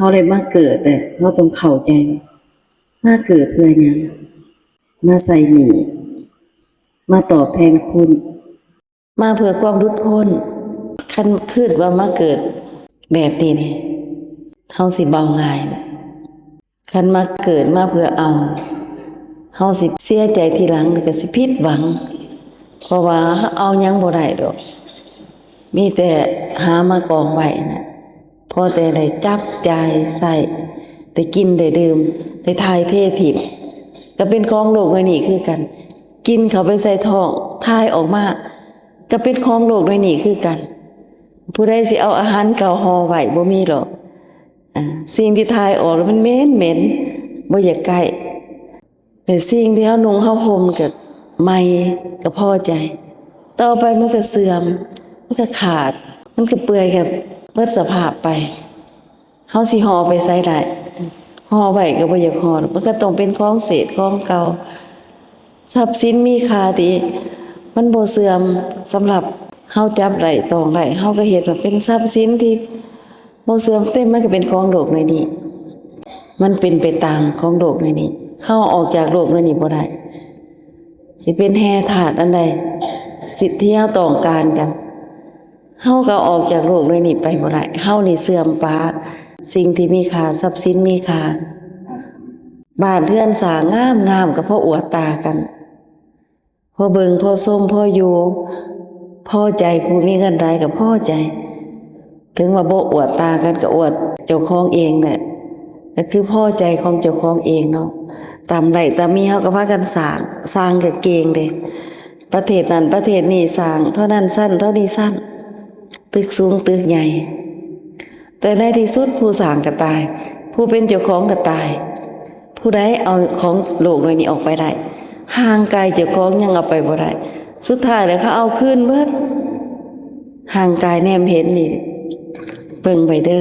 ຮົາໄດ້ມາເກີດແຫຼະ ເຮົາຕ້ອງເຂົ້າໃຈ ມາເກີດເພື່ອຫຍັງ? ມາໃຊ້ໜີ້ ມາຕອບແທນຄຸນ ມາເພື່ອຄວາມຫຼຸດພົ້ນ. ຄັນຄິດວ່າມາເກີດແບບນີ້ນີ້ ເຮົາຊິເບົາງ່າຍ. ຄັນມາເກີດມາເພື່ອເອົາ ເຮົາຊິເສຍໃຈທີຫຼັງ ແລ້ວກໍຊິຜິດຫວັງ ເພາະວ່າເຮົາເອົາຫຍັງບໍ່ໄດ້ດອກ ມີແຕ່ຫາມາກອງໄວ້ນະ ພໍແຕ່ໄດ້ຈັບຈ່າຍໃຊ້ ໄດ້ກິນໄດ້ດື່ມ ໄດ້ຖ່າຍເທຖິ້ມ ກໍເປັນຂອງໂລກໜ່ວຍນີ້ຄືກັນ. ກິນເຂົ້າໄປໃສ່ທ້ອງ ຖ່າຍອອກມາ ກໍເປັນຂອງໂລກໜ່ວຍນີ້ຄືກັນ. ຜູ້ໃດຊິເອົາອາຫານເກົ່າຫໍ່ໄວ້? ບໍ່ມີດອກ. ອາ ສິ່ງທີ່ຖ່າຍອອກແລ້ວມັນເໝັນໆ ບໍ່ຢາກໃກ້. ແຕ່ສິ່ງທີ່ເຮົານຸ່ງເຮົາຫົ່ມກໍໃໝ່ ກໍພໍໃຈ. ຕໍ່ໄປມັນກໍເສື່ອມ ມັນກໍຂາດ ມັນກໍເປື່ອຍ ກໍໝົດສະພາບໄປ. ເຮົາຊິຫໍ່ໄປໃສໄດ້? ຫໍ່ໄວ້ກໍບໍ່ຢາກຫໍ່ ມັນກໍຕ້ອງເປັນຂອງເສດຂອງເກົ່າ. ຊັບສິນມີຄ່າທີ່ມັນບໍ່ເສື່ອມ ສຳລັບເຮົາຈັບໄດ້ຕ້ອງໄດ້ ເຮົາກໍເຮັດວ່າເປັນຊັບສິນທີ່ບໍ່ເສື່ອມ ແຕ່ມັນກໍເປັນຂອງໂລກໜ່ວຍນີ້ ມັນເປັນໄປຕາມຂອງໂລກໜ່ວຍນີ້. ເຮົາອອກຈາກໂລກໜ່ວຍນີ້ບໍ່ໄດ້. ຊິເປັນແຮ່ທາດອັນໃດ ສິ່ງທີ່ເຮົາຕ້ອງການກັນ ເຮົາກໍອອກຈາກໂລກໜ່ວຍນີ້ໄປບໍ່ໄດ້. ເຮົານີ້ເສື່ອມປາສິ່ງທີ່ມີຄ່າ ຊັບສິນມີຄ່າ. ບ້ານເຮືອນສ້າງງາມໆ ກໍເພາະອວດຕາກັນ ພໍເບິ່ງ ພໍຊົມ ພໍຢູ່ ພໍໃຈ. ຜູ້ມີເງິນຫຼາຍກໍພໍໃຈ ເຖິງວ່າບໍ່ອວດຕາກັນ ກໍອວດເຈົ້າຂອງເອງແຫຼະ ກໍຄືພໍໃຈຂອງເຈົ້າຂອງເອງເນາະ. ຕາມໄດ້ຕາມມີ ເຮົາກໍພາກັນສ້າງ ສ້າງກໍເກັ່ງເດ້. ປະເທດນັ້ນປະເທດນີ້ສ້າງເທົ່ານັ້ນຊັ້ນ ເທົ່ານີ້ຊັ້ນ ຕຶກສູງຕຶກໃຫຍ່ ແຕ່ໃນທີ່ສຸດຜູ້ສ້າງກໍຕາຍ ຜູ້ເປັນເຈົ້າຂອງກໍຕາຍ. ຜູ້ໃດເອົາຂອງໂລກໜ່ວຍນີ້ອອກໄປໄດ້? ຮ່າງກາຍເຈົ້າຂອງຍັງເອົາໄປບໍ່ໄດ້. ສຸດທ້າຍແລ້ວເຂົາເອົາຄືນເບິດ. ຮ່າງກາຍແນມເຫັນນີ້ ເບິ່ງໄວ້ເດີ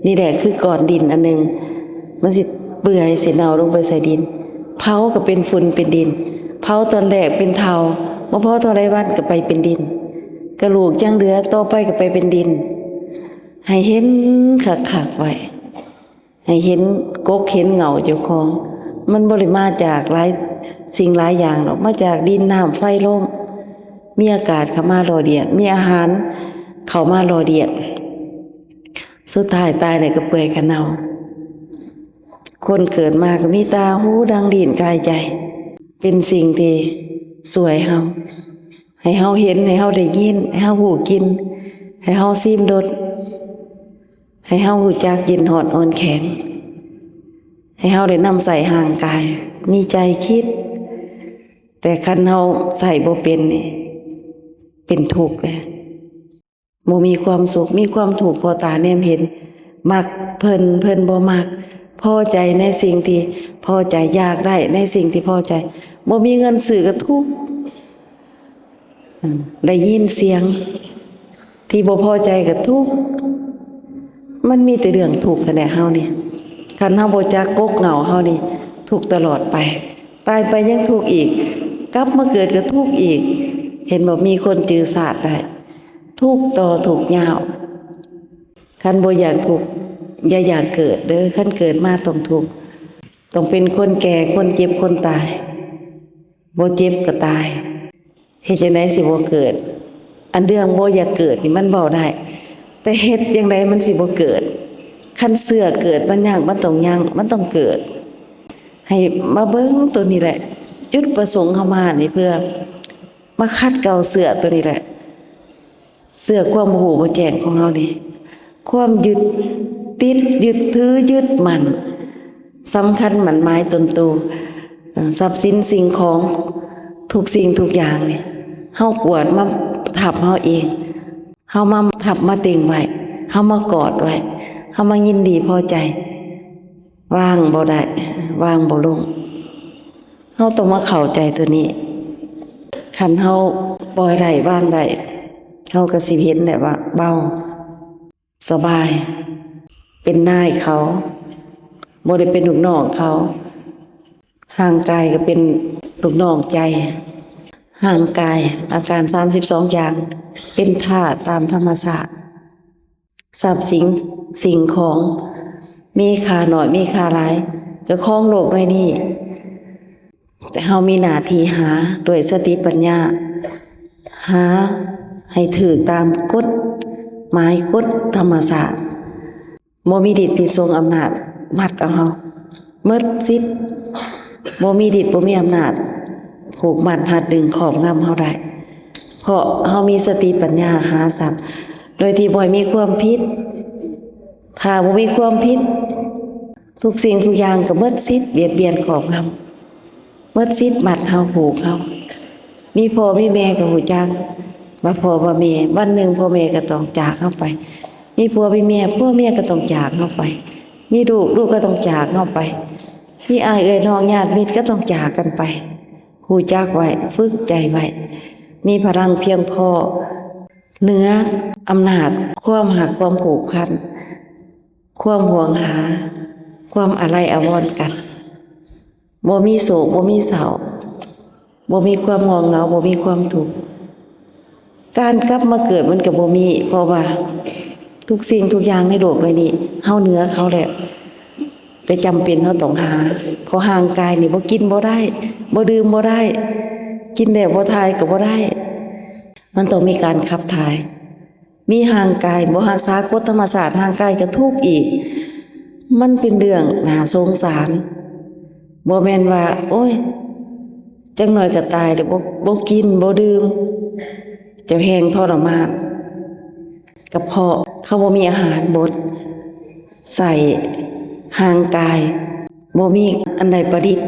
ນີ້ແຫຼະຄືກ້ອນດິນອັນໜຶ່ງ ມັນຊິເປື່ອຍ ຊິເນົ່າລົງໄປໃສ່ດິນ ເຜົາກໍເປັນຝຸ່ນເປັນດິນ ເຜົາຕອນແລກເປັນເຖົ້າ ບໍ່ພໍເທົ່າໃດວັນກໍໄປເປັນດິນ ກະດູກຍັງເຫຼືອ ຕໍ່ໄປກໍໄປເປັນດິນ. ໃຫ້ເຫັນຄັກໆໄວ້ ໃຫ້ເຫັນກົກເຫັນເຫງົ້າເຈົ້າຂອງ. ມັນບໍ່ໄດ້ມາຈາກຫຼາຍສິ່ງຫຼາຍຢ່າງດອກ ມາຈາກດິນ ນ້ຳ ໄຟ ລົມ ມີອາກາດເຂົ້າມາຫຼໍ່ລ້ຽງ ມີອາຫານເຂົ້າມາຫຼໍ່ລ້ຽງ. ສຸດທ້າຍຕາຍແລ້ວກໍເປື່ອຍກໍເນົ່າ. ຄົນເກີດມາກໍມີຕາ ຫູ ດັງ ລີ້ນ ກາຍ ໃຈ ເປັນສິ່ງທີ່ຊ່ວຍເຮົາ ໃຫ້ເຮົາເຫັນ ໃຫ້ເຮົາໄດ້ຍິນ ໃຫ້ເຮົາຮູ້ກິ່ນ ໃຫ້ເຮົາຊີມລົດ ໃຫ້ເຮົາຮູ້ຈັກເຢັນຮ້ອນອ່ອນແຂງ ໃຫ້ເຮົາໄດ້ນຳໃຊ້ຮ່າງກາຍ ມີໃຈຄິດ. ແຕ່ຄັນເຮົາໃຊ້ບໍ່ເປັນນີ້ ເປັນທຸກເດ້ ບໍ່ມີຄວາມສຸກ ມີຄວາມທຸກເພາະຕາແນມເຫັນ ມັກເພິ່ນ ເພິ່ນບໍ່ມັກ ພໍໃຈໃນສິ່ງທີ່ພໍໃຈ ຢາກໄດ້ໃນສິ່ງທີ່ພໍໃຈ ບໍ່ມີເງິນຊື້ກໍທຸກ. ໄດ້ຍິນສຽງທີ່ບໍ່ພໍໃຈກໍທຸກ ມັນມີແຕ່ເລື່ອງທຸກຫັ້ນແຫຼະເຮົານີ້. ຄັນເຮົາບໍ່ຈັກກົກເຫງົ້າເຮົານີ້ ທຸກຕະຫຼອດໄປ ຕາຍໄປຍັງທຸກອີກ ກັບມາເກີດກໍທຸກອີກ. ເຫັນບໍ່ ມີຄົນຈື່ຊາດໄດ້ທຸກຕໍ່ທຸກຍາວ. ຄັນບໍ່ຢາກທຸກ ຢ່າຢາກເກີດເດີ ຄັນເກີດມາຕ້ອງທຸກ ຕ້ອງເປັນຄົນແກ່ ຄົນເຈັບ ຄົນຕາຍ ບໍ່ເຈັບກໍຕາຍ. ເຮັດຈັ່ງໃດຊິບໍ່ເກີດ? ອັນເລື່ອງບໍ່ຢາກເກີດນີ້ມັນເວົ້າໄດ້ ແຕ່ເຮັດຈັ່ງໃດມັນຊິບໍ່ເກີດ? ຄັນເຊື້ອເກີດມັນຍັງ ມັນຕ້ອງຍັງ ມັນຕ້ອງເກີດ. ໃຫ້ມາເບິ່ງໂຕນີ້ແຫຼະ ຈຸດປະສົງເຮົາມານີ້ເພື່ອມາຂັດເກົາເຊື້ອໂຕນີ້ແຫຼະ ເຊື່ອຄວາມບໍ່ຮູ້ບໍ່ແຈ້ງຂອງເຮົານີ້ ຄວາມຍຶດຕິດ ຍຶດຖື ຍຶດໝັ້ນ ສຳຄັນໝັ້ນໝາຍຕົນໂຕ ເອີ ຊັບສິນສິ່ງຂອງ ທຸກສິ່ງທຸກຢ່າງນີ້ ເຮົາກວດມາທັບເຮົາເອງ ເຮົາມາທັບມາເຕັງໄວ້ ເຮົາມາກອດໄວ້ ເຮົາມາຍິນດີພໍໃຈ ວາງບໍ່ໄດ້ ວາງບໍ່ລົງ. ເຮົາຕ້ອງມາເຂົ້າໃຈໂຕນີ້ ຄັນເຮົາປ່ອຍໄດ້ວາງໄດ້ ເຮົາກໍຊິເຫັນແຫຼະວ່າເບົາ ສະບາຍ ເປັນນາຍເຂົາ ບໍ່ໄດ້ເປັນລູກນ້ອງເຂົາ. ຮ່າງກາຍກໍເປັນລູກນ້ອງໃຈ ຮ່າງກາຍ ອາການສາມສິບສອງຢ່າງ ເປັນທາດຕາມທຳມະຊາດ. ຊັບສິນ ສິ່ງຂອງ ມີຄ່າໜ້ອຍ ມີຄ່າຫຼາຍ ກໍຄອງໂລກໜ່ວຍນີ້. ແຕ່ເຮົາມີໜ້າທີ່ຫາດ້ວຍສະຕິປັນຍາ, ຫາໃຫ້ຖືກຕາມກົດໝາຍ ກົດທຳມະຊາດ. ບໍ່ມີດິດມີຊົງອຳນາດມັດເອົາເຮົາໝົດສິດ, ບໍ່ມີດິດບໍ່ມີອຳນາດຜູກມັດຮັດດຶງຄອບງຳເຮົາໄດ້, ເພາະເຮົາມີສະຕິປັນຍາຫາຊັບໂດຍທີ່ບໍ່ໃຫ້ມີຄວາມຜິດ. ຖ້າບໍ່ມີຄວາມຜິດ, ທຸກສິ່ງທຸກຢ່າງກໍໝົດສິດບຽດບຽນຄອບງຳ, ໝົດສິດມັດເຮົາຜູກເຮົາ. ມີພໍ່ມີແມ່ກໍຮູ້ຈັກວ່າພໍ່ວ່າແມ່, ວັນໜຶ່ງພໍ່ແມ່ກໍຕ້ອງຈາກເຮົາໄປ. ມີຜົວມີເມຍ, ຜົວເມຍກໍຕ້ອງຈາກເຮົາໄປ. ມີລູກ, ລູກກໍຕ້ອງຈາກເຮົາໄປ. ມີອ້າຍເອື້ອຍນ້ອງຍາດມິດກໍຕ້ອງຈາກກັນໄປ. ຮູ້ຈັກໄວ້, ຝຶກໃຈໄວ້, ມີພະລັງພຽງພໍເໜືອອຳນາດຄວາມຮັກ, ຄວາມຜູກພັນ, ຄວາມຫ່ວງຫາ, ຄວາມອາໄລອາວອນກັນ. ບໍ່ມີໂສກ, ບໍ່ມີເສົ້າ, ບໍ່ມີຄວາມງ່ວງເຫງົາ, ບໍ່ມີຄວາມທຸກ. ການກັບມາເກີດມັນກໍບໍ່ມີ, ເພາະວ່າທຸກສິ່ງທຸກຢ່າງໃນໂລກໃບນີ້ ເຮົາເໜືອເຂົາແລ້ວ, ແຕ່ຈຳເປັນເຮົາຕ້ອງຫາ. ເພາະຮ່າງກາຍນີ້ບໍ່ກິນບໍ່ໄດ້, ບໍ່ດື່ມບໍ່ໄດ້, ກິນແລ້ວບໍ່ຖ່າຍກໍບໍ່ໄດ້, ມັນຕ້ອງມີການຂັບຖ່າຍ. ມີຮ່າງກາຍ ບໍ່ຮັກສາກົດທຳມະຊາດ, ຮ່າງກາຍກໍທຸກອີກ. ມັນເປັນເລື່ອງໜ້າສົງສານ. ບໍ່ແມ່ນວ່າ ໂອ້ຍ, ຈັກໜ້ອຍກໍຕາຍແລ້ວ, ບໍ່, ບໍ່ກິນ, ບໍ່ດື່ມ, ເຈົ້າແຮ່ງທໍລະມານ. ກະເພາະເຂົາບໍ່ມີອາຫານບົດໃສ່ຮ່າງກາຍ, ບໍ່ມີອັນໃດປະດິດ,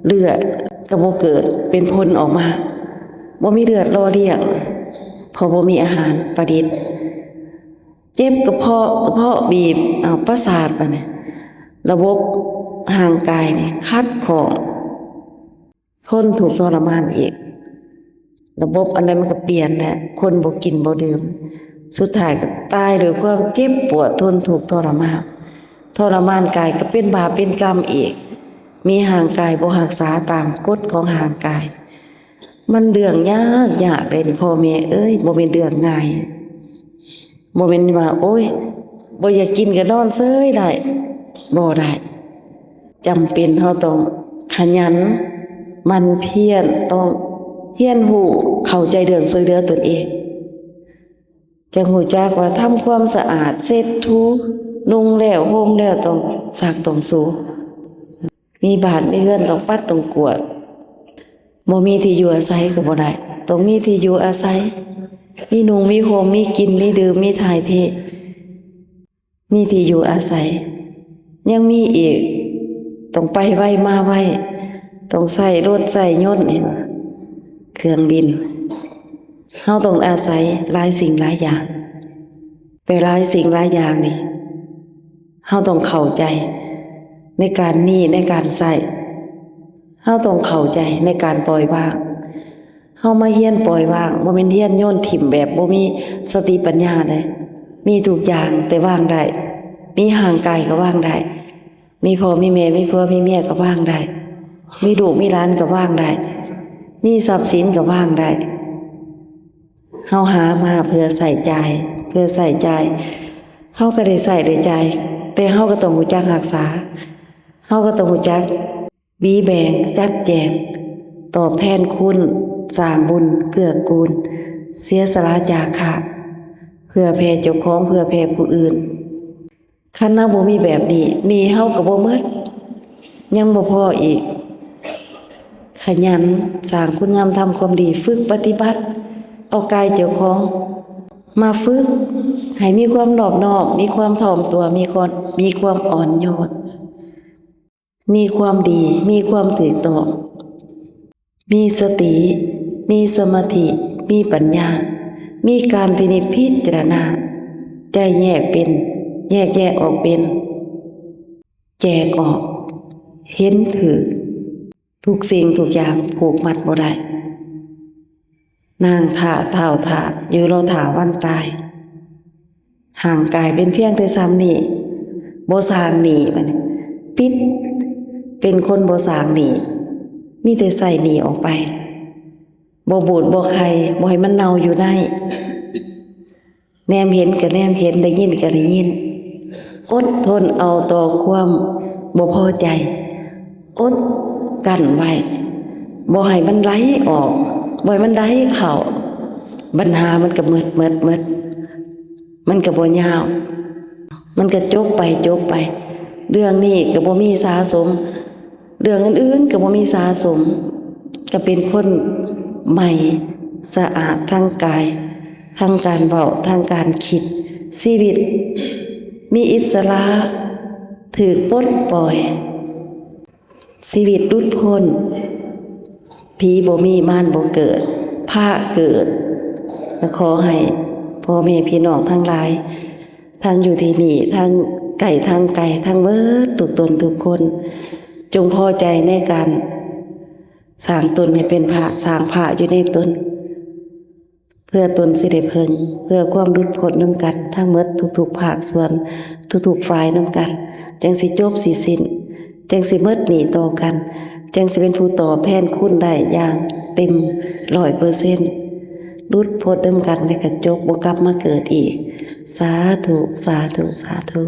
ເລືອດກໍບໍ່ເກີດເປັນຜົນອອກມາ, ບໍ່ມີເລືອດຫຼໍ່ລ້ຽງ, ເພາະບໍ່ມີອາຫານປະດິດ. ເຈັບກະເພາະ, ກະເພາະບີບເອົາປະສາດ, ບາດນີ້ລະບົບຮ່າງກາຍນີ້ຂັດຂ້ອງ, ທົນທຸກທໍລະມານອີກ. ລະບົບອັນໃດມັນກໍປ່ຽນແຫຼະ, ຄົນບໍ່ກິນບໍ່ດື່ມ, ສຸດທ້າຍກໍຕາຍດ້ວຍຄວາມເຈັບປວດ, ທົນທຸກທໍລະມານ, ທໍລະມານກາຍກໍເປັນບາບເປັນກຳອີກ. ມີຮ່າງກາຍບໍ່ຮັກສາຕາມກົດຂອງຮ່າງກາຍ, ມັນເລື່ອງຍາກ, ຍາກເດ້ນີ້ ພໍ່ແມ່ເອີຍ, ບໍ່ແມ່ນເລື່ອງງ່າຍ. ບໍ່ແມ່ນວ່າ ໂອ້ຍ, ບໍ່ຢາກກິນກໍນອນເຊີຍໄດ້, ບໍ່ໄດ້. ຈຳເປັນເຮົາຕ້ອງຂະຫຍັນ, ໝັ່ນພຽນ, ຕ້ອງຮຽນຮູ້, ເຂົ້າໃຈເລື່ອງຊ່ວຍເຫຼືອຕົນເອງ. ຈັ່ງຮູ້ຈັກວ່າທຳຄວາມສະອາດ, ເຊັດຖູ, ນຸ່ງແລ້ວ, ຫົ່ມແລ້ວ, ຕ້ອງຊັກ, ຕ້ອງໂຊ. ມີບ້ານມີເຮືອນຕ້ອງປັດຕ້ອງກວາດ, ບໍ່ມີທີ່ຢູ່ອາໄສກໍບໍ່ໄດ້, ຕ້ອງມີທີ່ຢູ່ອາໄສ, ມີນຸ່ງມີຫົ່ມ, ມີກິນ, ມີດື່ມ, ມີຖ່າຍເທ, ມີທີ່ຢູ່ອາໄສ. ຍັງມີອີກ, ຕ້ອງໄປໄວມາໄວ, ຕ້ອງໃຊ້ລົດໃຊ້ຍົນ, ເຫັນບໍ່, ເຄື່ອງບິນ. ເຮົາຕ້ອງອາໄສຫຼາຍສິ່ງຫຼາຍຢ່າງ, ແຕ່ຫຼາຍສິ່ງຫຼາຍຢ່າງນີ້ ເຮົາຕ້ອງເຂົ້າໃຈໃນການມີ, ໃນການໃຊ້. ເຮົາຕ້ອງເຂົ້າໃຈໃນການປ່ອຍວາງ. ເຮົາມາຮຽນປ່ອຍວາງ, ບໍ່ແມ່ນຮຽນໂຍນຖິ້ມແບບບໍ່ມີສະຕິປັນຍາເດ້. ມີທຸກຢ່າງແຕ່ວາງໄດ້, ມີຮ່າງກາຍກໍວາງໄດ້, ມີພໍ່ມີແມ່, ມີຜົວມີເມຍກໍວາງໄດ້, ມີລູກມີຫຼານກໍວາງໄດ້, ມີຊັບສິນກໍວາງໄດ້. ເຮົາຫາມາເພື່ອໃຊ້ຈ່າຍ, ເພື່ອໃຊ້ຈ່າຍ, ເຮົາກໍໄດ້ໃຊ້ໄດ້ຈ່າຍ, ແຕ່ເຮົາກໍຕ້ອງຮູ້ຈັກຮັກສາ, ເຮົາກໍຕ້ອງຮູ້ຈັກ ບີແບ່ງ, ຈັດແຈງ, ຕອບແທນຄຸນ, ສ້າງບຸນ, ເກື້ອກູນ, ເສຍສະຫຼະຈາຄະ, ເພື່ອແຜ່ເຈົ້າຂອງ, ເພື່ອແຜ່ຜູ້ອື່ນ. ຄັນເຮົາບໍ່ມີແບບນີ້, ໜີ້ເຮົາກໍບໍ່ໝົດ, ຍັງບໍ່ພໍອີກ. ຂະຫຍັນສ້າງຄຸນງາມທຳຄວາມດີ, ຝຶກປະຕິບັດ, ເອົາກາຍເຈົ້າຂອງມາຝຶກໃຫ້ມີຄວາມນອບນ້ອມ, ມີຄວາມຖ່ອມຕົວ, ມີຄວາມ, ມີຄວາມອ່ອນໂຍນ. ມີຄວາມດີ, ມີຄວາມຖືກຕ້ອງ, ມີສະຕິ, ມີສະມາທິ, ມີປັນຍາ, ມີການພິນິດພິຈາລະນາ, ໃຈແຍກເປັນ, ແຍກແຍະອອກເປັນ, ແຈກອອກ, ເຫັນຖືກ, ທຸກສິ່ງທຸກຢ່າງຜູກມັດບໍ່ໄດ້. ນາງຖ້າ, ທ້າວຖ້າ, ຢູ່ລໍຖ້າວັນຕາຍ. ຮ່າງກາຍເປັນພຽງແຕ່ຊ່ຳນີ້, ບໍ່ສ້າງໜີ້, ບັດນີ້ປິດ, ເປັນຄົນບໍ່ສ້າງໜີ້, ມີແຕ່ໃຊ້ໜີ້ອອກໄປ, ບໍ່ບູດບໍ່ໄຄ, ບໍ່ໃຫ້ມັນເນົ່າຢູ່ໃນ, ແນມເຫັນກໍແນມເຫັນ, ໄດ້ຍິນກໍໄດ້ຍິນ, ອົດທົນເອົາຕໍ່ຄວາມບໍ່ພໍໃຈ, ອົດກັ້ນໄວ້, ບໍ່ໃຫ້ມັນໄຫຼອອກ, ບໍ່ໃຫ້ມັນໄຫຼເຂົ້າ, ບັນຫາມັນກໍໝົດ, ໝົດ, ໝົດ, ມັນກໍບໍ່ຍາວ, ມັນກໍຈົບໄປ, ຈົບໄປ. ເລື່ອງນີ້ກໍບໍ່ມີສະສົມ, ເລື່ອງອື່ນໆກໍບໍ່ມີສະສົມ, ກໍເປັນຄົນໃໝ່, ສະອາດທາງກາຍ, ທາງການເວົ້າ, ທາງການຄິດ, ຊີວິດມີອິດສະຫຼະ, ຖືກປົດປ່ອຍ, ຊີວິດຫຼຸດພົ້ນ, ຜີບໍ່ມີ, ມານບໍ່ເກີດ, ພະເກີດ. ກໍຂໍໃຫ້ພໍ່ແມ່ພີ່ນ້ອງທັງຫຼາຍ ທັງຢູ່ທີ່ນີ້, ທັງໃກ້, ທັງໄກ, ທັງເບິດທຸກຕົນທຸກຄົນ, ຈົ່ງພໍໃຈໃນການສ້າງຕົນໃຫ້ເປັນພະ, ສ້າງພະຢູ່ໃນຕົນ, ເພື່ອຕົນຊິໄດ້ເພິ່ງ, ເພື່ອຄວາມຫຼຸດພົ້ນນຳກັນທັງເໝິດທຸກໆພາກສ່ວນ, ທຸກໆຝ່າຍນຳກັນ, ຈັ່ງຊິຈົບຊິສິ້ນ, ຈັ່ງຊິໝົດໜີ້ຕໍ່ກັນ, ຈັ່ງຊິເປັນຜູ້ຕອບແທນຄຸນໄດ້ຢ່າງເຕັມຮ້ອຍເປີເຊັນ, ຫຼຸດພົ້ນນຳກັນ ແລະ ກະຈົບ, ບໍ່ກັບມາເກີດອີກ. ສາທຸ, ສາທຸ, ສາທຸ.